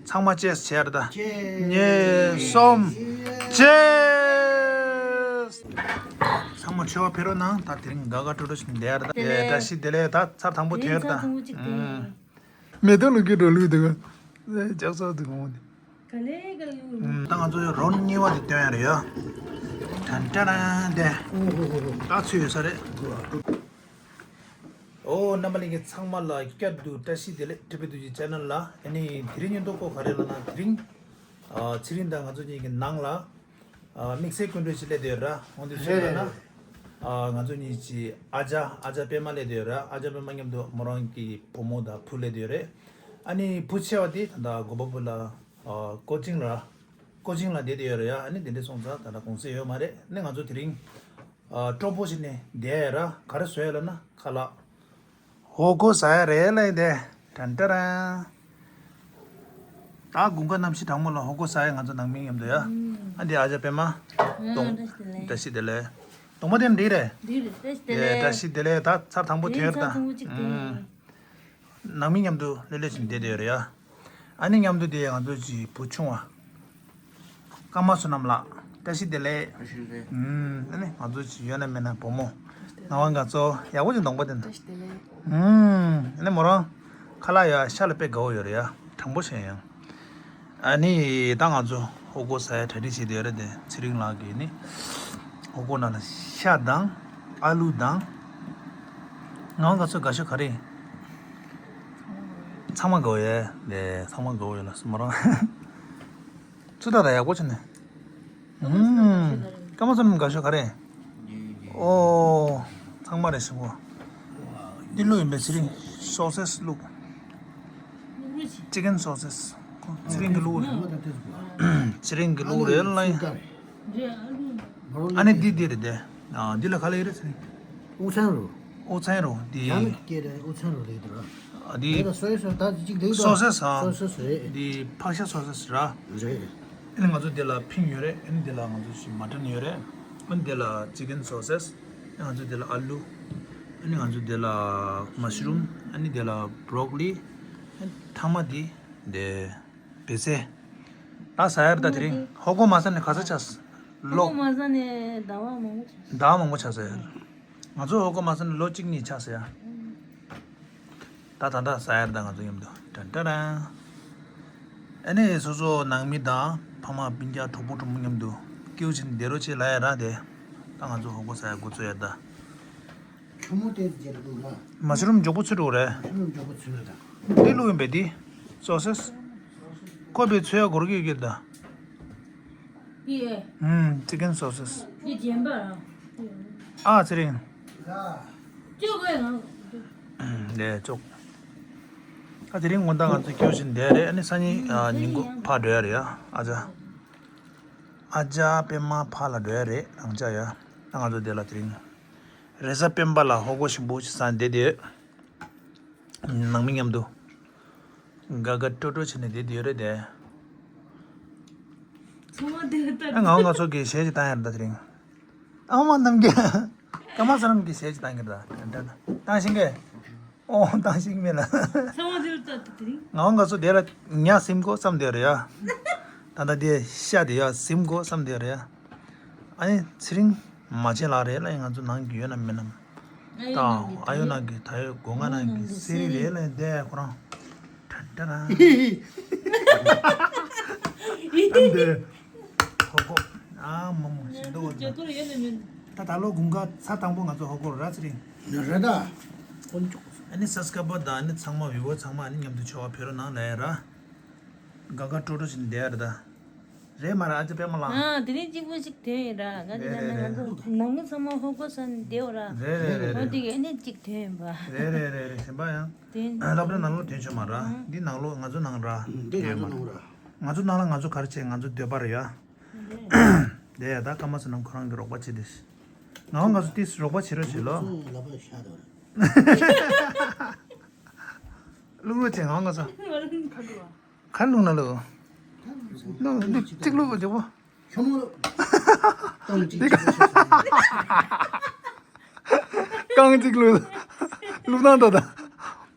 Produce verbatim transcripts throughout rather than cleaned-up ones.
ཚང་མ་ཅེས་བྱས་ར་ད། ཅེས། གཉིས་གསུམ། ཅེས། ཚང་མ་མཆོད་པ་ཕེབས་རོགས་གནང་། ད་དེ་རིང་དགའ་དགའ་སྤྲོ་སྤྲོ་ཞིག་བསྡད་ཡ་ར་ད། བདེ་ལེགས། བཀྲ་ཤིས་བདེ་ལེགས། ད་ཚར་དང་པོ་དེ་ཐོན་ཡ་ར་ད། ཚར་དང་པོ་གཅིག་ཐོན་ཡ། ཨུམ། མེ་ཏོག་ལུག་གི་འགྲོ་ལུགས་འདུག་ལྕགས་སོགས་འདུག་གོང་ནས། ག་ལེ་ག་ལེ། ད་ང་ཚོ་རོན་གཉིས་པ་དེ་སྟོན་ཡ་རེད་ཡ། ཏན་ཏན་ཏན། ད་ཚུད་ཡོད་ས་རེད། ཨོ། རྣམ་པ་ལྷན་རྒྱས་ཚང་མ་ལ་བསྐྱར་དུ་བཀྲ་ཤིས་བདེ་ལེགས། ཁྲི་པའི་རྡོ་རྗེ་ཆེ་ནལ་ལ། ཨ་ནི་དེ་རིང་ཉིན་ཐོ་ཀོ་ག་རེ་ལབ་ན། དེ་རིང་ཨ་ཚེ་རིང་དང་ང་ཚོ་གཉིས་ཀྱི་ནང་ལ་ཨ་དམིགས་བསལ་སྐུ་མགྲོན་ཞིག་སླེབས་བསྡད་ཡོད་ར། འོན་ཏེ་སུ་ལབ་ན། ཨ་ང་ཚོ་གཉིས་ཀྱི་ཨ་ཅག་ཨ་ཅག་པད་མ་སླེབས་བསྡད་ཡོད་ར། ཨ་ཅག་པད་མ་མཉམ་དུ་མོ་རང་གི་བུ་མོ་དང་བུ་སླེབས་བསྡད་ཡོད་རེད། ཨ་ནི་བུ་ཆེ་བ་དེ་ད་ལྟ་གོ་པལ་པུར་ལ་ཨ་ཀོ་ཅིང་ལ་ཀོ་ཅིང་ལ་བསྡད་བསྡད་ཡོད་རེད་ཡ། ཨ་ནི་དེ་འདྲ་སོང་ཙང་ད་ལྟ་གུང་སེང་ཡོད་མ་རེད། ཨ་ནི་ང་ཚོ་དེ་རིང་ཨ་སྤྲོ་པོ་བྱས་ནས་བསྡད་ཡོད་ར། ག་རེ་བཟོ་ཡ་ལབ་ན་ཁ་ལག་ཧོ་གོ་ཟ་ཡ་རེད་ལབ་ཡིན་ཏེ། ཏན་ཏན་ར། ད་དགུན་ཁ་གནམ་གཤིས་གྲང་མོ་ལ་ཧོ་གོ་ཟ་ཡ་ང་ཚོ་ནང་མི་མཉམ་དུ་ཡ། ཨ་འདི་ཨ་ཅག་པད་མ། ཨ་གདོང་། བཀྲ་ཤིས་བདེ་ལེགས། བཀྲ་ཤིས་བདེ་ལེགས། གདོང་པ་དེ་འདི་རེད། འདི་རེད། བཀྲ་ཤིས་བདེ་ལེགས། བཀྲ་ཤིས་བདེ་ལེགས། ད་ཚར་དང་པོ་དེ་ཐོན་ཡ་ར་ད། ཚར་དང་པོ་གཅིག་ཐོན་ཡ། ཨུམ། ནང་མི་མཉམ་དུ་ལྷོད་ལྷོད་བྱས་ནས་བསྡད་བསྡད་ཡོད་རེད་ཡ། ཨ་ནི་མཉམ་དུ་དེ་ང་ཚོ་གི་བུ་ཆུང་བ། ཀརྨ་བསོད་ནམས་ལགས། བཀྲ་ཤིས་བདེ་ལེགས། བཀྲ་ཤིས་བདེ་ལེགས། ཨུམ། ཨ་ནི་ང་ཚོ་གི་ཡོད་ན་མེད་ན་བུ་མོ། ནང་པ་ང་ཚོ་ཡག་པོ་ཅིག་གདོང་པ་དེ་འདུག་བཀྲ་ཤིས་བདེ་ལེགས། ཨུམ། ཨ་ནི་མོ་རང་ཁ་ལག་ཡ་ཤ་ལ་དཔེ་དགའ་བོ་ཡོད་རེད་ཡ། གྲང་པོ་བྱས་ཡང་། ཨ་ནི་ད་ང་ཚོ་ཧོ་གོ་ཟ་ཡ་གྲ་སྒྲིག་བྱས་བསྡད་ཡོད་རེད་དེ། ཚེ་རིང་ལགས་ཀྱིས་ནི་ཧོ་གོ་ནང་ལ་ཤ་དང་ཨ་ལུ་དང་། ང་ཚོ་དགའ་ཤོས་ག་རེ། ཚང་མ་དགའ་བོ་ཡོད་ལེ། ཚང་མ་དགའ་བོ་ཡོད་ལ་སུ་མ་རང་། ཚུར་ལྟ་ད་ཡག་པོ་བྱས་ནས། ཨུམ། ཀརྨ་བསོད་ནམས་དགའ་ཤོས་ག་རེ། ཨོ། ཚང་མ་རེད་ཤག་གོ། འདི་བླུགས་ཡིན་པས། ཚེ་རིང་སོ་སེ་སི་བླུགས། ཅི་ཀན་སོ་སེ་སི། ཚེ་རིང་གི་བླུགས་རེད། ཚེ་རིང་གི་བླུགས་རེད་ལ། ཨ་ནི་འདི་འདི་རེད་དེ། ཨ་འདི་ལ་ག་ལ་ཡོད་རེད་ཚེ་རིང་། ཨོ་ཚན་རུ། ཨོ་ཚན་རུ་འདི། ཡང་ན་སྐད་རེད། ཨོ་ཚན་རུ་རེད་འདུག་ར། ཨ་འདི། དེ་ལ་སོ་ཡི་སོ་ད་ཅིག་ལེགས་འདུག་སོ་སེ་སི། ཨ། སོ་སེ་སི་རེད། འདི་ཕག་ཤ་སོ་སེ་སི་ར། རེད། ཨ་ནི་ང་ཚོ་འདི་ལ་ཕིང་ཡོད་རེད། ཨ་ནི་འདི་ལ་ང་ཚོ་ཞིག་མ་ཊན་ཡོད་རེད། ཨ་ནི་འདི་ལ་ཅི་ཀན་སོ་སེ་སི། ཨ་ནི་ང་ཚོ་འདི་ལ་ཨ་ལུ། ཨ་ནི་ང་ཚོ་འདི་ལ་མ་ཤི་རུམ། ཨ་ནི་འདི་ལ་བྷ་རོ་ཀོ་ལི། ཨ་ནི་ཐ་མ་འདི་འདི་བེ་ཚལ། ད་ཟ་ཡར་ད་དེ་རིང་ཧོ་གོ་མ་ཟ་ནས་ག་ས་ཆགས། ལོ། ཧོ་གོ་མ་ཟ་ནས་ཟླ་བ་མང་པོ་ཆགས། ཟླ་བ་མང་པོ་ཆགས་ཟེར། ང་ཚོ་ཧོ་གོ་མ་ཟ་ནས་ལོ་གཅིག་གཉིས་ཆགས་ཟེར་ཡ། ད་ད་ད་ཟ་ཡར་ད་ང་ཚོ་མཉམ་དུ་ཏན་ཏན་ར། ཨ་ནི་སོ་སོ་ནང་མི་དང་ཕ་མ་སྤུན་ཀྱག་གྲོགས་པོ་གྲོགས་མོ་མཉམ་དུ་སྐྱིད་པོ་བྱས་ནས་བསྡད་རོགས་བྱེད་ལབ་ཡ་ར་དེ། ད་ང་ཚོ་ཧོ་གོ་ཟ་ཡ་འགོ་ཚུགས་ཡ་ད། ཆུ་མོ་དེ་རྒྱལ་འདུག་ལ། མ་ཤི་རུམ་མགྱོགས་པོ་ཚུད་འགྲོ་རེད། མ་ཤི་རུམ་མགྱོགས་པོ་ཚུད་རེད་ད། འདི་བླུགས་ཡིན་པས་འདི། སོ་སེ་སི། ཁོ་པའི་ཚོས་སྒོར་གྱི་གྱིར་ད། འདི་ཨེ། ཨུམ། ཅི་ཀན་སོ་སེ་སི། འདི་རྗེན་པ་ར། ཨ་ཚེ་རིང་། ཅོག་གོ་ཡ་ང་། ཨུམ། ལས་ཅོག་ཨ་དེ་རིང་དགོང་དག་ང་ཚོ་སྐྱོ་བཞིན་བསྡད་རེད། ཨ་ནི་སང་ཉིན་ཨ་ཉིན་གུང་ཕར་འགྲོ་ཡ་རེད་ཡ། ཨ་ཅག་ཨ་ཅག་པད་མ་ཕར་ལ་འགྲོ་ཡ་རེད། རང་ཅག་ཡ། ད་ང་ཚོ་དེ་ལ་དེ་རིང་རེས་གཟའ་སྤེན་པ་ལ་ཧོ་གོ་ཞིམ་པོ་ཞིག་ཟ་བསྡད་དེ། ནང་མི་མཉམ་དུ་དགའ་དགའ་སྤྲོ་སྤྲོ་བྱས་ནས་བསྡད་དེ་ཡོད་རེད་དེ། ཚང་མ་དེ་ལྟར། ཨ་ང་ང་ཚོ་གི་གཞས་ཅིག་བཏང་ཡ་རེད་ད་དེ་རིང་། ཨ་མ་རྣམ་རྒྱལ། ཀརྨ་བསོད་ནམས་ཀྱི་གཞས་ཅིག་བཏང་གི་རེད་ད། བཏང་ཤེས་ཀྱི། ཨོ་བཏང་ཤེས་ཀྱི་མེད་ལ། ཚང་མ་དེ་ལྟར་དེ་རིང་། ང་ང་ཚོ་དེ་ལ་ཉ་ཟིམ་གོ་བསམ་བསྡད་རེད་ཡ། ད་ལྟ་དེ་ཤ་དེ་ཡ་ཟིམ་གོ་བསམ་བསྡད་རེད་ཡ། ཨ་ནི་ཚེ་རིང་མ་བྱན་ལགས་རེད་ལ། ང་ཚོ་ནང་གི་ཡོད་ན་མེད་ན། ད་ཨ་ཡོ་ནང་གི་ད་ཡོད་སྒོ་ང་ནང་གི་སེ་རི་རེད་ལ། དེ་ཁོ་རང་། ད་ད་ར། ཨ་འདི། ཧོ་གོ་ཨ་མ་མོ་ཞིག་འདུག་ད་ད་ལོ་དགུན་ཁ་ཚ་དང་པོ་ང་ཚོ་ཧོ་གོ་ར་ཚེ་རིང་། རེད་ད། ཨ་ནི་སབ་སི་ཀ་རའི་བར་དང་ཨ་ནི་ཚང་མ་བི་ཝར་ཚང་མ་ཨ་ནི་མཉམ་དུ་མཆོད་པ་ཕེབས་རོགས་གནང་ལབ་ཡ་ར། དགའ་དགའ་སྤྲོ་སྤྲོ་ཞིག་བསྡད་ཡ་རེད་ད། རེད་མ་རེད་ཨ་ཅག་པད་མ་ལགས། ཨ་དེ་རིང་གཅིག་པོ་ཞིག་ཐོན་ཡིན་ར། ག་རེ་ལབ་ན་ང་ཚོ་ནང་མི་ཚང་མ་ཧོ་གོ་ས་ནས་བསྡད་ཡོད་ར། རེད་རེད་རེད་ཨོ་རེད། དེ་གི་ཨ་ནི་གཅིག་ཐོན་ཡིན་པ། རེད་རེད་རེད་རེད། གཞན་པ་ཡང་། དེ་ལབ་ར་ནང་ལོགས་ཐོན་ཆོག་མ་ར། ཨ་འདི་ནང་ལོགས་ང་ཚོ་ནང་ར། འདི་ང་ཚོ་ནང་ར། ང་ཚོ་ནང་ལ་ང་ཚོ་ག་རེ་བྱེད། ང་ཚོ་འདོད་པ་རེད་ཡ། དེ་ཡ་ད་ཀརྨ་བསོད་ནམས་ཁོ་རང་གི་རོགས་པ་བྱེད་དེ། ང་ང་ཚོ་ཏིས་རོགས་པ་བྱེད་རོགས་བྱེད་ལོ། ཚོ་ལབ་པ་ཤ་དོ་ར། བླུག་རོགས་བྱེད་ང་ང་ཚོ། ང་རང་ཁ་ལོ། ཁ་ལུང་ན་ལུ། ལུ་ལུ་གཅིག་ལུ་གོ་ཇོ་བོ། ཤོ་མོ་ལུ། རྐང་གཅིག་ལུ། རྐང་གཅིག་ལུ། ལུ་ན་ད་ད།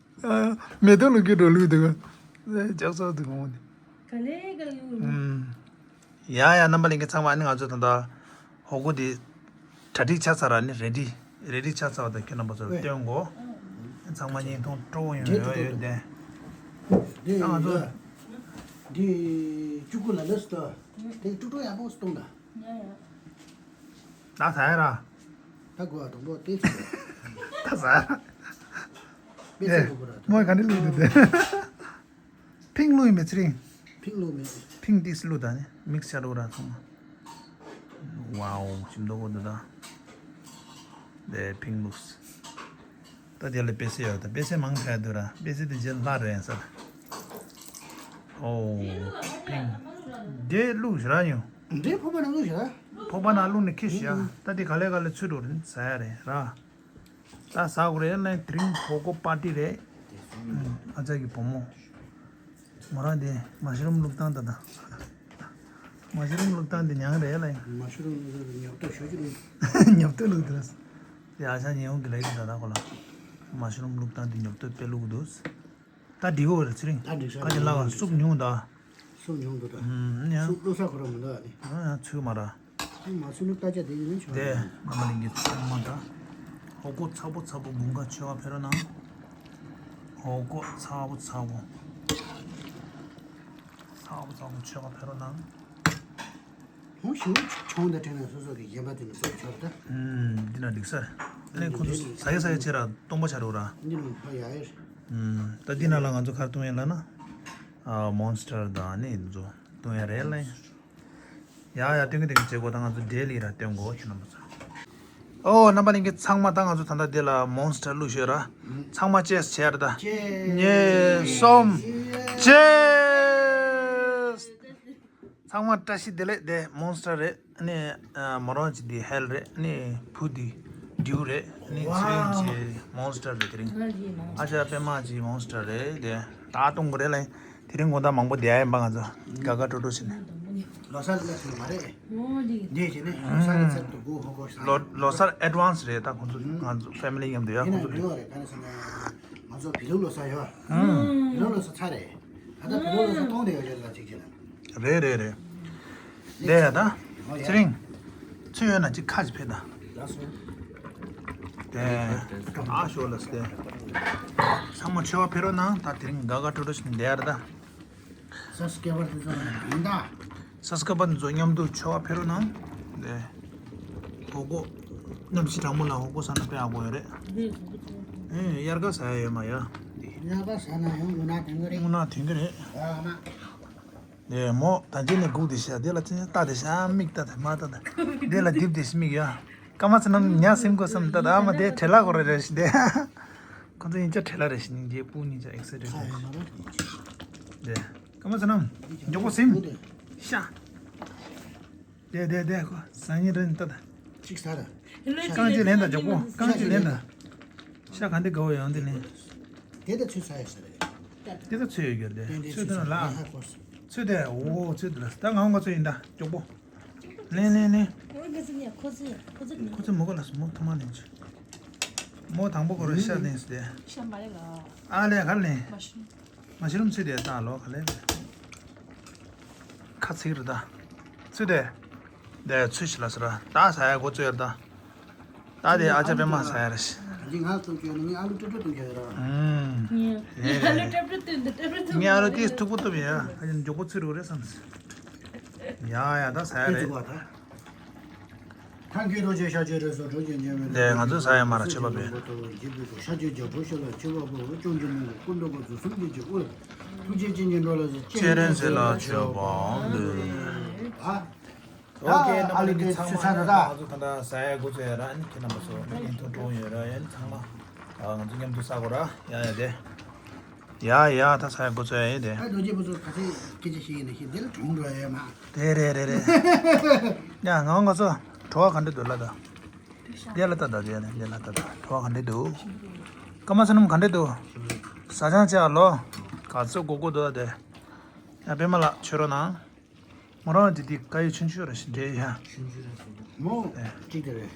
མེ་ཏོག་ལུ་གི་འགྲོ་ལུ་དུ། ལྕགས་སོགས་དུ་གོང་ནི། ག་ལེ་ག་ལེ། ཨུམ། ཡ་ཡ། རྣམ་པ་ལྷན་རྒྱས་ཚང་མ། ཨ་ནི་ང་ཚོ་ད་ལྟ་ཧོ་ཀོ་དེ་གྲ་སྒྲིག་ཆགས་ཚར་ར། ནི་རེ་ཌི་རེ་ཌི་ཆགས་ཚར་བ་དང་ཁྱེད་རྣམ་པ་ཚོར་ཨོ་སྟོན་གོ། ཚང་མ་བརྙན་ཐུང་སྤྲོ་བོ་ཡོང་ཡོད་ཡོད་དེ། འདི་ད་ང་ཚོ་འདི་ཅུ་གུ་ལ་ལོས་ཏོ། དེ་ཀྲུག་ཀྲུག་ཡག་པོ་སྟོང་ད། ད་ཟ་ཡ་ར། ད་གོ་བ་དང་པོ་དེ་ཚོ། ད་ཟ་ཡ་ར། དཔེ་ཚོ་གོ་བ་ར། མོས་ག་འདྲ་བླུགས་འདུག་དེ། ཕིང་བླུགས་ཡིན་པའི་ཚེ་རིང་། ཕིང་བླུགས་མེད། ཕིང་ཏིས་བླུགས་ད་ནི་མིག་སི་ཆ་རུ་ར་ཚང་མ། ཝའོ། ཞིམ་མདོག་པོ་འདུག་ད། དེ་ཕིང་བླུགས། ད་དེ་ལ་པེ་སེ་ཡོད་ད། པེ་སེ་མང་དྲགས་འདུག་ར། པེ་སེ་དེ་རྗེས་ལྷག་རེད་ཟེར། ཨོ། ཕིང་། དེ་བླུགས་ཞེ་དྲག་ཡོང་། འདྲེ་ཕོ་པ་ན་བླུགས་ཞེ་དྲག། ཕོ་པ་ན་བླུགས་ནས་ཁྱི་ཞིག་ཡ། ད་དེ་ག་ལེ་ག་ལེ་ཚུད་འགྲོ་རིན་ཟ་ཡ་རེད་ར། ད་ཟ་དགོས་རེད་ལ། དེ་རིང་ཧོ་ཀོ་པར་ཊི་རེད། ཨ་ཅག་གི་བུ་མོ། མོ་རང་དེ་མ་ཤི་རུམ་བླུགས་སྟངས་ད་ད། མ་ཤི་རུམ་བླུགས་སྟངས་དེ་ཉང་རེད་ལ། མ་ཤི་རུམ་བླུགས་ཉོབ་ཏོ་ཞོ་ཅི་རུ། ཉོབ་ཏོ་བླུགས་དེ་ར། དེ་ཨ་ཅག་ཉེ་འོང་གི་ལ་ཡི་ད་ད་ཁོ་ལ། མ་ཤི་རུམ་བླུགས་སྟངས་དེ་ཉོབ་ཏོ་དཔེ་བླུགས་འདུག་ད་འགྲིག་གོ་རེད་ཚེ་རིང་། ད་འགྲིག་ས་ཁ་ཅིག་ལ་བ་སུབ་ཉུང་ད། སུབ་ཉུང་འདུག་ད། ཨུམ། ཡང་། སུབ་བླུགས་ས་ཁོ་རང་མི་འདུག་ཨ་ནི། ཨ་ཡང་ཚུད་མ་ར། ཨ་མ་ཚུད་ནུབ་ལྟ་ཅག་དེ་ཡིན་ཆོག་དེ་རྣམ་པ་ལྷན་རྒྱས་ཚང་མ་ད། ཧོ་ཀོ་ཚ་པོ་ཚ་པོ་དགུན་ཁ་མཆོད་པ་ཕེབས་རོགས་གནང་། ཧོ་ཀོ་ཚ་པོ་ཚ་པོ། ཚ་པོ་ཚ་པོ་མཆོད་པ་ཕེབས་རོགས་གནང་། ཧོ་ཞུ་ཆུང་དང་བྲལ་ན་སོ་སོ་གི་གཞན་པ་དེ་ནི་སོ་ཆོག་ད། ཨུམ། འདི་ན་འགྲིག་ས། ཨ་ནི་ཁོ་ཚོ་ཟ་ཡི་ཟ་ཡི་ཆེ་ར་སྟོང་པ་ཆ་རུ་ར། འདི་ནི་ཧ་ཡ་ཡེར། ཨུམ། ད་འདི་ན་ལ་ང་ཚོ་ག་རེ་བཏུང་ཡ་ལ་ན། ཨ་མོན་སི་ཊར་དང་ནི་འདི་ཚོ་བཏུང་ཡ་རེད་ལ། ཡ་ཡ། སྟོན་གི་སྟོན་གི་བྱེད་དགོས། ད་ང་ཚོ་འབྲས་ལི་ར་སྟོན་དགོས་ཁྱོད་རྣམ་པ་ཚོ། ཨོ་རྣམ་པ་ལྷན་རྒྱས་ཚང་མ། ད་ང་ཚོ་ད་ལྟ་འདི་ལ་མོན་སི་ཊར་བླུགས་ཤོད་ར། ཚང་མ་ཅེས་བྱས་ར་ད། ཅེས། གཉིས་གསུམ། ཅེས། ཚང་མ་བཀྲ་ཤིས་བདེ་ལེགས། དེ་མོན་སི་ཊར་རེད། ནི་མོ་རང་ཅི་དེ་ཧེལ་རེད། ནི་བུ་དེ་ཌིའུ་རེད། ནི་ཚེ་རིང་ཅི་མོན་སི་ཊར་རེད། དེ་རིང་ཨ་ཅག་པད་མ་ཅི་མོན་སི་ཊར་རེད། དེ་ད་གཏོང་དགོས་རེད་ལ། དེ་རིང་དགོང་དག་མང་པོ་བསྡད་ཡ་ཡིན་པ། ང་ཚོ་དགའ་དགའ་སྤྲོ་སྤྲོ་བྱས་ནས། ལོ་གསར་ལ་ཚུད་མ་རེད། འདི་བྱས་ནས་ལོ་གསར་ལ་ཚུད་དུ་གོ་ཧོ་གོ་ཤ། ལོ་ལོ་གསར་ཨེ་ཌི་ཝན་སི་རེད། ད་ཁོང་ཚོ་ང་ཚོ་ཕེ་མི་ལི་མཉམ་དུ་ཡ། ཁོང་ཚོ་ཡིན་ནོ་རེད། ག་རེ་ཟེར་ན་ང་ཚོ་བི་ལུ་ལོ་གསར་ཡོད། བི་ལུ་ལོ་གསར་ཚར་རེད། ད་ལྟ་བི་ལུ་ལོ་གསར་གཏོང་བསྡད་ཡོད་རེད་ལ་ཅིག་ཅིག་ལ། རེད་རེད་རེད། ལས་ཡ་ད། ཚེ་རིང་། ཚུད་ཡོད་ན་ཅིག་ཁ་ཅིག་ཕེབས་ད། ལགས་སོ། དེ། ཨ་ཞོ་ལ་སྟེ། ཚང་མ་མཆོད་པ་ཕེབས་རོགས་གནང་། ད་དེ་རིང་དགའ་དགའ་སྤྲོ་སྤྲོ་ཞིག་བསྡད་ཡ་རེད་ད། སབ་སི་ཀ་རའི་བར་དེ་ཚོ་ཡིན་ད། སབ་སི་ཀ་རའི་བར་དེ་ཚོ་མཉམ་དུ་མཆོད་པ་ཕེབས་རོགས་གནང་། དེ། ཧོ་གོ། གནམ་གཤིས་གྲང་མོ་ལ་ཧོ་གོ་ཟ་ན་དཔེ་ཡག་པོ་ཡོད་རེད། ཨེ་དབྱར་ཁ་ཟ་ཡ་ཡོད་མ་ཡ། དབྱར་ཁ་ཟ་ན་ཡང་རྔུལ་ནག་ཐོན་གི་རེད། རྔུལ་ནག་ཐོན་གི་རེད། ཨ་མ། དེ་མོ་ད་ཅི་ནས་སྒུག་དེ་ཤ་དེ་ལ་ཅི་ལྟ་དེ་ཤ་མིག་ལྟ་དེ་མ་ལྟ་དེ་དེ་ལ་རྡིབ་དེ་ཤ་མིག་ཡ། སྐར་མ་ཚོ་རྣམས་ཉ་སིམ་གོ་སམ་ལྟ་དེ་ཨ་མ་དེ་བྲེལ་ལ་གོ་རེ་རེ་ཤི་དེ། ཁོ་ཚོ་ཡིན་ཅག་བྲེལ་ལ་རེ་ཤི་ནིང་རྗེ་སྤུ་ཉིན་ཅག་ཨེག་སའི་ཊེཌ་རེ་ཤི། དེ་སྐར་མ་ཚོ་རྣམས་མགྱོགས་པོ་སིམ། ཤ། དེ་དེ་དེ་ཁོ་ཟ་ཉིན་རེ་ལྟ་དེ། གཅིག་ཟ་ར། རྐང་གཅིག་ལེན་དང་མགྱོགས་པོ། རྐང་གཅིག་ལེན་དང་། ཤ་ག་འདི་དགའ་བོ་ཡང་འདི་ལེན། དེ་ད་ཚོད་ཟ་ཡ་ཟ་རེད། དེ་ད་ཚོད་ཡོད་རྒྱུ་རེད། ཚོད་དང་ལ། ཚོད་དེ་འོ་ཚོད་དེ་ལ་ད་ང་འོང་ག་ཚོད་ཡིན་ད་མགྱོགས་པོ། ལེན་ལེན་ལེན། ཁོ་ཚོ་མོ་ག་ལ་སོ་མོ་ཐོག་མ་ལེན་ཆུ། མོ་དང་པོ་གོ་རེ་ཤ་ལེན་སི་དེ། ཤ་མ་ལེན་ལ། ཨ་ལེ་ག་ལེན། མ་ཤི་རུམ་ཚུད་དེ་ད་ལོ་ག་ལེན། ཁ་ཚིག་རེད་ད། ཚུད་དེ། དེ་ཚུད་ཤི་ལ་སི་ར་ད་ཟ་ཡ་འགོ་ཚུད་ཡ་ད། ད་དེ་ཨ་ཅག་པད་མ་ཟ་ཡ་རེད་ཤི། འདི་ང་ཚོ་ཁྱོད་ནི་ཨ་ལུ་ཀྲུབ་ཀྲུབ་གཏོང་གི་ཡོད་ར། ཨུམ། ངའི་ཨ་ལུ་ཀྲུབ་ཀྲུབ་གཏོང་འདི་ཀྲུབ་ཀྲུབ་གཏོང་། ངའི་ཨ་ལུ་དེ་མཐུག་པོ་གཏོང་ཡ། ཨ་ཅག་མགྱོགས་པོ་ཚུད་རུ་རེད་བསམ་སི། ཡ་ཡ་ད་ཟ་ཡ་རེད། ཐང་གི་རོ་ཅན་ཤ་ཅན་རེ་སོ་གྲོ་ཅན་ཅན་མེད། དེ་ང་ཚོ་ཟ་ཡ་མ་ར་ཆོད་པ་མེད། ཤ་ཅན་རྒྱ་བོ་ཤ་ལ་ཆེ་བ་བོ་ཅོང་ཅན་མོ་གོ་ཀུན་འགྲོ་གོ་ཚུ་སུམ་གྱི་ཅི་ཨུ། ཐུགས་རྗེ་ཅན་གྱི་འགྲོ་ལ་སི་ཅེ་རེན་ཟེ་ལ་ཆོད་པ་འདི། ཨ། ཨོ་ཁེ། རྣམ་པ་ལྷན་རྒྱས་ཚང་མ་ད་ང་ཚོ་ད་ལྟ་ཟ་ཡ་འགོ་ཚུགས་ཡ་ར། ཨ་ནི་ཁྱེད་རྣམ་པ་ཚོ་ཨེ་ཐུག་འགྲོ་ཡོད་ར། ཡ་ནི་ཚང་མ་ང་ཚོ་མཉམ་དུ་ཟ་དགོས་ར། ཡ་ཡ་དེ། ཡ་ཡ་ད་ཟ་ཡ་འགོ་ཚུགས་ཡ་ཡིན་དེ། ཨ་རྡོ་རྗེ་བུ་ཚོ་ག་ཚོད་སྐད་ཆ་བཤད་ཡིན་ན་ཤེས་དེ་ལ་གྲོངས་འགྲོ་ཡ་ཡོད་མ། དེ་རེད་རེད་རེད། ཡ་ང་ང་ཚོ་བྲོ་བ་ག་འདྲ་འདུག་ལ་ད། དེ་ལ་ད་ད་དེ་ལ་དེ་ལ་ད་ད་བྲོ་བ་ག་འདྲ་འདུག། སྐར་མ་ཚོ་རྣམས་ག་འདྲ་འདུག། ཟ་ཆང་བྱས་ཨ་ལོ། ག་ཚོད་དགོས་དགོས་འདུག་ད་དེ། ཡ་པད་མ་ལགས་མཆོད་རོགས་གནང་། མོ་རང་འདི་འདི་དཀར་ཡོལ་ཆུང་ཆུང་ར་ཞིག་འདྲེས་ཡ། ཆུང་ཆུང་ར་ཞིག་འདྲེས། མོ་ཨེ། གཅིག་དེ་རེད།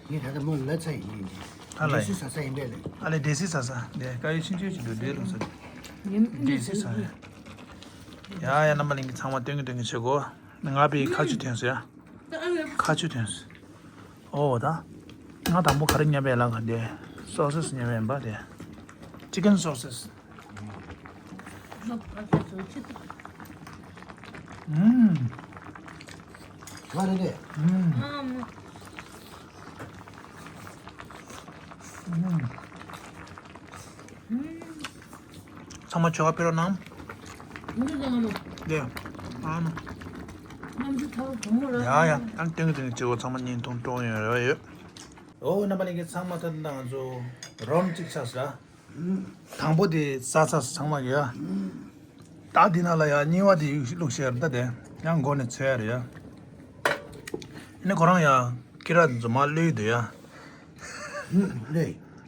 ངས་ད་ལྟ་མོ་ལ་ཚ་ཡིན་ཡིན་གྱི། ཨ་ལ་འདྲེས་སི་ཟ་ས་ཡིན་པས་ལེ། ཨ་ལེ་འདྲེས་སི་ཟ་ས་འདི་དཀར་ཡོལ་ཆུང་ཆུང་ཞིག་འདུག་འདྲེས་ལོ་ས། འདྲེས་སི་ཟ་ས། ཡ་ཡ། རྣམ་པ་ལྷན་རྒྱས་ཚང་མ་སྟོན་གི་སྟོན་གི་བྱེད་གོ། ང་པའི་ཁ་ཆུ་ཐོན་སོང་ཡ། ཁ་ཆུ་ཐོན་སོང་། ཨོ་ད། ང་དང་པོ་ག་རེ་ཉོས་པ་ལབ་ག་དེ། སོ་སོས་ཉོས་པ་ཡིན་པ་དེ། ཅི་ཀན་སོ་སོས། ཨུམ། ང་རེ་རེ། ཨུམ། ཨུམ། ཚང་མ་མཆོད་པ་ཕུལ་རོགས་གནང་། མི་འདུག་ང་མ། དེ། ཨ་མ། ང་མ་ཚོ་ཐོག་བུ་མོ་ར། ཡ་ཡ། ཨ་ནི་སྟོན་གི་སྟོན་གི་བྱེད་གོ། ཚང་མ་བརྙན་ཐུང་སྤྲོ་ཡོང་རེ་བ་ཡོད། ཨོ་རྣམ་པ་ལྷན་རྒྱས་ཚང་མ། ད་ལྟ་ང་ཚོ་རོན་གཅིག་ཆགས་སོང་ར། དང་པོ་དེ་ཟ་ཚར་སོང་ཚང་མ་གིས་ཡ། ད་འདི་ནང་ལ་ཡ་གཉིས་པ་དེ་བླུགས་བཞག་རེད་ད་དེ། ཡང་མགོ་ནས་འཚོལ་ཡ་རེད་ཡ། ཨ་ནི་ཁོ་རང་ཡ་ཀི་ར་འཛོམས་མ་བླུགས་འདུག་ཡ།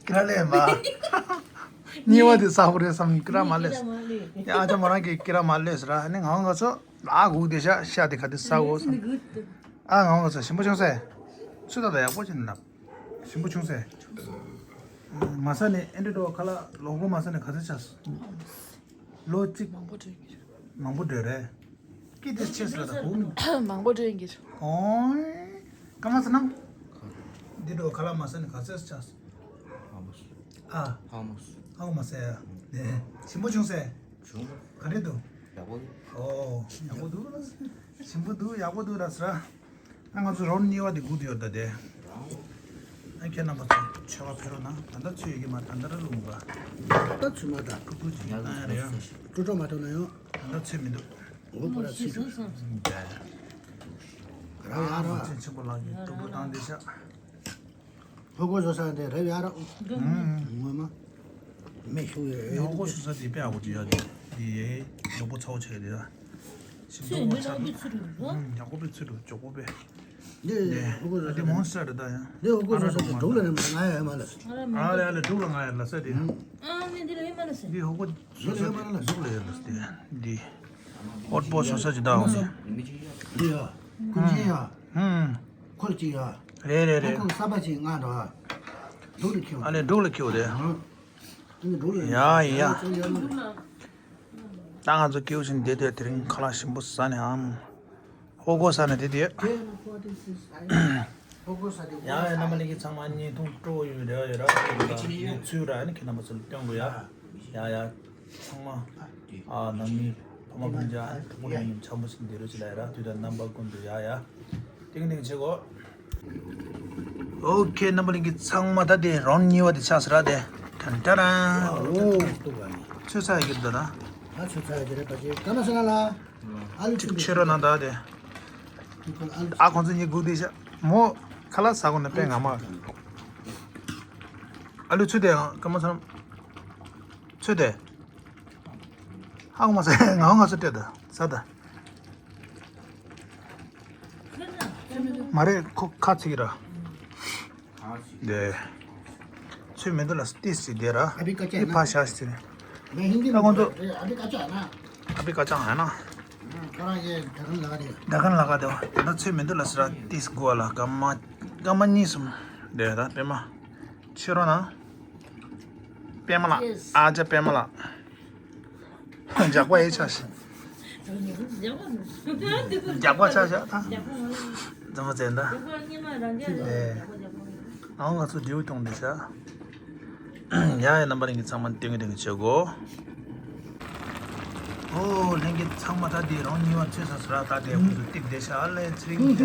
ཀི་ར་ལས་མ། གཉིས་པ་དེ་ཟ་དགོས་རེད་བསམ་ཀི་ར་མ་བླུགས། ཡ་ཨ་ཅག་མོ་རང་གིས་ཀི་ར་མ་བླུགས་ཟེར་ར། ཨ་ནི་ང་ང་ཚོ་ཨ་སྒུག་བསྡད་ཤག་ཤ་དེ་ག་དུས་ཟ་དགོས་བསམ། ཨ་ང་ང་ཚོ་ཞིམ་པོ་བྱུང་སོང་། ཚུར་ལྟ་ད་ཡག་པོ་བྱས་ནས་ལབ། ཞིམ་པོ་བྱུང་སོང་། མ་ཟ་ནས་ཨེ་འདྲ་འགྲོ་ཁ་ལག་ལོ་མགོ་མ་ཟ་ནས་ག་ཚོད་ཆགས་སོང་། ལོ་གཅིག་མང་པོ་འགྲོ་ཡིན་གྱི་རེད། མང་པོ་འགྲོ་རེད། ཀི་དེ་ཆེ་སོང་ད་ཧུམ། མང་པོ་འགྲོ་ཡིན་གྱི་རེད། ཨོ། སྐར་མ་ཟེར་ན། འདི་འགྲོ་ཁ་ལག་མ་ཟ་ནས་ག་ཚོད་ཆགས་སོང་། ཧ་མོ་སོང་། ཨ། ཧ་མོ་སོང་། ཧ་མོ་མ་ཟ་ཡ། ནས་ཞིམ་པོ་བྱུང་སོང་། བྱུང་། ག་འདྲས་འདུག་ཡག་པོ་འདུག་ཨོ། ཡག་པོ་འདུག་ལ། ཞིམ་པོ་འདུག་ཡག་པོ་འདུག་ལ་ཟེར། ཨ་ང་ཚོ་རོན་གཉིས་པ་དེ་སྒུག་བསྡད་ཡོད་ད་དེ། ཨ་ཁྱེད་རྣམ་པ་ཚོ་མཆོད་པ་ཕུལ་རོགས་གནང་། ད་ལྟ་ཚོད་ཡོད་ཀྱི་མ། ད་ལྟ་ར་རུང་ག་ད་ཚོད་མ་ད། ཀྲུག་ཀྲུག་ཅིག་བཏང་ཡ་རེད་ཡ། ཀྲུག་ཀྲུག་མ་གཏོང་ན་ཡང་། ད་ལྟ་ཚོད་མི་འདུག་འོ་པོ་ར་ཚོད་འདུག་ར་ཡ་ར། ཨ་ཚོད་ཆེན་པོ་ལགས་ཀྱིས་ཀྲུག་ཀྲུག་བཏང་བསྡད་ཤག་ཧོ་ཀོ་བཟོ་ས་དེ་རེད་ཡ་ར། ངོ་མ། མེ་ཤུགས་ཡོད། ཧོ་ཀོ་བཟོ་ས་དེ་དཔེ་ཡག་པོ་ཅིག་ཡོད་དེ། དེ་ཡག་པོ་ཚ་བོ་ཆགས་དེ་ཡ། ཞིམ་ཚོད་ཏོག་པོ་མེད་ཆགས་ན་དེ། ཡག་པོ་དཔེ་ཚོད་འདུག་མགྱོགས་པོ་དཔེ། འདི་ཧོ་ཀོ་བཟོ་ས་དེ་མོན་སི་ཊར་རེད་ད་ཡ། འདི་ཧོ་ཀོ་བཟོ་ས་དེ་འབྲུག་ལ་རེད་མ། ང་ཡ་ཡ་མ་ལ་སི། ཨ་ལེ་ཨ་ལེ། འབྲུག་ལ་ང་ཡ་ལ་སི་དེ། ཨ་ནི་འདི་ལ་ཡ་མ་ལ་སི། འདི་ཧོ་ཀོ་བཟོ་ས་དེ་འབྲུག་ལ་ཡ་ལ་སི་དེ། འདི་ཧོ་ཀོ་བཟོ་ས་ཅིག་ད་འོ་ནི། འདི་ཡ། ཀུན་མཁྱེན་ཡ། ཧུམ། ཁོལ་གཅིག་ཡ། རེད་རེད་རེད། ཁོང་གསར་པ་ཅིག་ང་འགྲོ། འབྲུག་ལ་ཁྱེར། ཨ་ལེ་འབྲུག་ལ་ཁྱེར་དེ། ཨ། འབྲུག་ལ། ཡ་ཡ། ད་ང་ཚོ་ཁྱེར་བཞིན་བསྡད་དེ་དེ་རིང་ཁ་ལག་ཞིམ་པོ་ཟ་ནས་ཨམ། ཧོ་ཀོ་ཟ་ནས་བསྡད་དེ། ཧོ་ཀོ་ཟ་དེ། ཡ་ཡ། རྣམ་པ་ལྷན་རྒྱས་ཚང་མ་བརྙན་ཐུང་སྤྲོ་བོ་ཡོད་རེ་བ་ཡོད་ར། ཚུར་ར་ཨ་ནི་ཁྱེད་རྣམ་པ་ཚོ་ལ་སྟོན་དགོས་ཡ། ཡ་ཡ། ཚང་མ། ཨ་ནང་མི་ཕ་མ་སྤུན་ཀྱག་ཨ་ནི་གྲོགས་པོ་ལྷན་རྒྱས་འཆམ་པོ་ཞིག་འདི་རུ་ཅི་ལ་ཡ་ར། དུས་དང་རྣམ་པ་ཀུན་ཏུ་ཡ་ཡ། ཏིང་ཏིང་བྱེད་གོ། ཨོ་ཁེ། རྣམ་པ་ལྷན་རྒྱས་ཚང་མ། ད་དེ་རོན་གཉིས་པ་དེ་ཆགས་སོང་ར་དེ། ཏན་ཏན་ར། ཨོ། ཚོད་ཚ་ཡ་གི་འདུག་ད། ཨ་ཚོད་ཚ་ཡ་གི་རེད་པ་ཅི། ཀ་མ་སོང་ན་ལ། ཨ་ལུ་ཅིག་ཆུ་ཆེ་རོ་ན་ད་དེ། ཨ་ཁོང་ཚོ་གཉིས་སྒུག་བསྡད་ཤག་མོ་ཁ་ལག་ཟ་དགོས་ན་དཔེ་ངར་མ། ཨ་ལུ་ཚུད་དེ་ཀ་མ་སོང་། ཚུད་དེ། ཧ་གོ་མ་སོང་། ང་ང་ཚོ་སྤྲད་ད་ཟ་ད། མ་རེད། ཁོ་ཁ་ཚིག་ར། དེ། ཚུད་མི་འདུག་ལ་ཏིས་ཅིག་དེ་ར། अभी कच्चा है ཨི་ཕ་ཤ་ཤ་ཅིག་རེད། मैं हिंदी ད་ཁོང་ཚོ། अभी कच्चा है ना। अभी कच्चा है ना। थोड़ा ये ढक्कन लगा दिया। ढक्कन लगा दो། ད་ཚུད་མི་འདུག་ལ་སི་ར། ཏིས་དགོས་ལ་སྐར་མ། སྐར་མ་གཉིས་གསུམ། དེ་ད་པད་མ། ཕྱི་རོ་ན། པད་མ་ལགས། ཨ་ཅག་པད་མ་ལགས། ཇག་པ་ཡེ་ཆ་ཤི། ཇག་པ་ཆ་ཤ་ད། ཛམ་མ་ཙན་ད། ཨེ། ཨང་ང་ཚོ་རྡེའུ་གཏོང་དེ་ཤ། ཡ་ཡ། རྣམ་པ་ལྷན་རྒྱས་ཚང་མ་ཏིང་ཏིང་བྱེད་གོ། ཨོ་ལྷན་རྒྱས་ཚང་མ། ད་དེ་རོན་གཉིས་པ་ཚོས་ས་སུ་ར། ད་དེ་ཁོ་ཚོ་ཏིབ་དེ་ཤ་ཨ་ལེ་ཚེ་རིང་དེ། ད་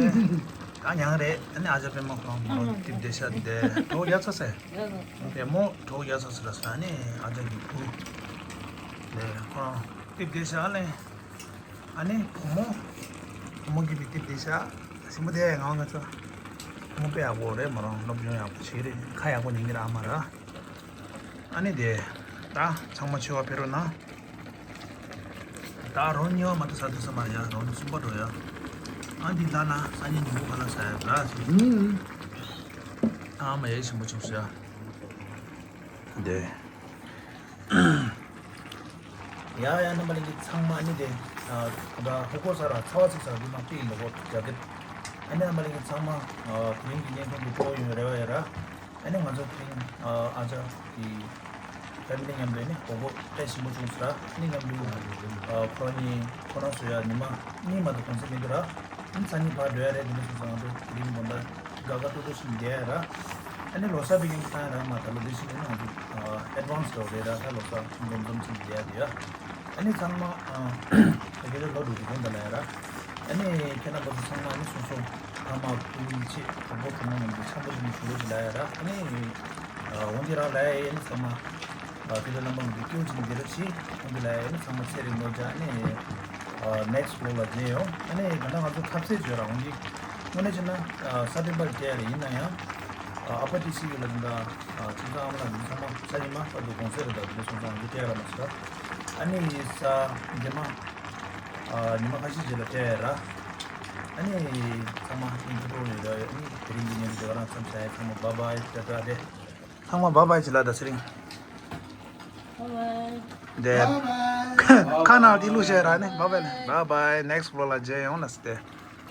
མྱང་རེད། ཨ་ནི་ཨ་ཅག་པད་མ་ཁོ་རང་མོ་རང་ཏིབ་དེ་ཤ་དེ་གྲོགས་རྒྱག་ཚར་སེ། དེ་མོ་གྲོགས་རྒྱག་ཚར་སེ་ར་ས་ནི་ཨ་ཅག་གི་བུ། དེ་ཁོ་རང་ཏིབ་དེ་ཤ་ཨ་ལེ། ཨ་ནི་བུ་མོ། བུ་མོ་གི་མི་ཏིབ་དེ་ཤ། ཞིམ་པོ་དེ་ང་ང་ཚོ། བུ་མོ་དཔེ་ཡག་པོ་རེད། མོ་རང་སློབ་སྦྱོང་ཡག་པོ་བྱེད་རེད། ཁ་ཡག་པོ་ཉན་གི་ར་ཨ་མ་ར། ཨ་ནི་དེ། ད་ཚང་མ་མཆོད་པ་ཕུལ་རོགས་གནང་། ད་རོན་གཉིས་པ་མ་གཏོགས་ཟ་ཐུབ་ས་མ་རེད་ཡ། རོན་གསུམ་པ་འགྲོ་ཡ། ཨ་འདི་ལ་ན་སང་ཉིན་ཉིན་མོ་ག་ལ་ཟ་ཡ་ར་ཟེར། ཨ་མ་ཡེ་ཞིམ་པོ་བྱུང་སོང་ཡ། དེ། ཡ་ཡ། རྣམ་པ་ལྷན་རྒྱས་ཚང་མ། ཨ་ནི་དེ། ད་ཧོ་ཀོ་ཟ་ར་ཚ་བ་ཚིག་ཟ་ར་དུ་མ་པི་ལོ་གོ་རྒྱ་གེ། ཨ་ནི་རྣམ་པ་ལྷན་རྒྱས་ཚང་མ། དེ་རིང་གི་བརྙན་ཐུང་འདི་སྤྲོ་ཡོང་རེ་བ་ཡོད་ར། ཨ་ནི་ང་ཚོ་དེ་རིང་ཨ་ཅག་གི་ ཕེ་མི་ལི་མཉམ་དུ་ནི་གོ་སྐབས་དཔེ་ཞིམ་པོ་བྱུང་སོང་ར། ནི་མཉམ་དུ་ཨ་ཁོ་རང་གཉིས་ཁོ་རང་ཚོ་ཡ་ཉི་མ་གཉིས་མ་གཏོགས་གུང་སེང་མི་འདུག་ར། ནི་ཚ་ཉིན་ཕར་འགྲོ་ཡ་རེད། དེ་ནས་སོང་ཙང་ང་ཚོ་དེ་རིང་དགོང་དག་དགའ་དགའ་སྤྲོ་སྤྲོ་ཞིག་བསྡད་ཡ་ར། ཨ་ནི་ལོ་གསར་པའི་རྐྱེན་གྱིས་བཏང་ཡ་ར། མ་ད་ལོ་འདི་ཞིག་ནི་ང་ཚོ་ཨ་ཨེ་ཌི་ཝན་སི་འགྲོ་རེད་ར། ད་ལོ་གསར་འཛོམས་འཛོམས་ཅིག་བསྡད་ཡ་དེ་ཡ། ཨ་ནི་ཚང་མ་ཨ་ད་ག་ལེ་ལོ་འགྲོ་དུས་དགོངས་དག་ལ་ཡ་ར། ཨ་ནི་ཁྱེད་རྣམ་པ་ཚོ་ཚང་མ་ཨ་ནི་སོ་སོ་ཕ་མ་སྤུན་མཆེད་གྲོགས་པོ་གྲོགས་མོ་མཉམ་དུ་འཆམ་པོ་བྱས་ནས་བཞུགས་རོགས་ཅིག་ལབ་ཡ་ར། ཨ་ནི་ཨ་འོན་ཏེ་རང་ལབ་ཡ་ཨ་ནི་ཚང་མ་ཨ་དེ་ལ་རྣམ་པ་མཉམ་དུ་སྐྱིད་པོ་བྱས་ནས་བསྡད་རོགས་གྱིས། འོན་ཏེ་ལབ་ཡ་ཨ་ནི་ཚང་མ་ཚེ་རིང་ལོ་བརྒྱ། ཨ་ནི་ཨ་ནེག་སི་ཊི་བི་ལོག་ལ་མཇལ་ཡོང་། ཨ་ནི་ད་ལྟ་ང་ཚོ་ཐབས་ཟད་བྱོས་ར། འོན་ཏེ་དངོས་གནས་བྱས་ན་ཨ་ས་བོན་པར་སྤྲད་ཡ་རེད། ཡིན་ན་ཡང་ཨ་ཨ་ཕ་དེ་སི་ཡུ་ལ་ད་ལྟ་ཨ་ཁྱིམ་ཚང་ཨ་མ་ལགས་འདི་ཚང་མ་ས་ཉི་མ་བར་དུ་དགོང་ཟས་རེད། ད་དེ་འདྲ་སོང་ཙང་ང་ཚོ་སྤྲད་ཡ་ར་མ་ཟེར་ར། ཨ་ནི་ས་རྗེས་མ་ཨ་ཉི་མ་ཁ་ཤས་རྗེས་ལ་སྤྲད་ཡ་ར། ཨ་ནི་ཚང་མ་ཨིན་ཐུ་ཊོ་རི་ཡལ་རེད། ཨ་ནི་དེ་རིང་གི་བརྙན་འཕྲིན་དེ་ག་རང་མཚམས་བཞག་ཡ། ཚང་མ་བྷའི་བྷའི། ཊ་ཊ་རེད། ཚང་མ་བྷའི་བྷའི་བྱེད་ལ་ད་ཚེ་རིང་། བྷའི་བྷའི། དེ་བྷའི་བྷའི། ཁ་ནང་དེ་བླུགས་བྱས་ར་ནི་བྷའི་བྷའི་ལ། བྷའི་བྷའི། ནེག་སི་ཊི་བི་ལོག་ལ་མཇལ་ཡོང་ལ་ཟེར་ཏེ།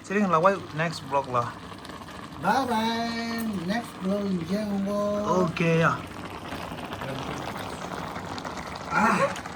ཚེ་རིང་ལགས་པ་ནེག་སི་ཊི་བི་ལོག་ལ། བྷའི་བྷའི། ནེག་སི་ཊི་བི་ལོག་ལ་མཇལ་ཡོང་གོ། ཨོ་ཁེ་ཡ། ཨ།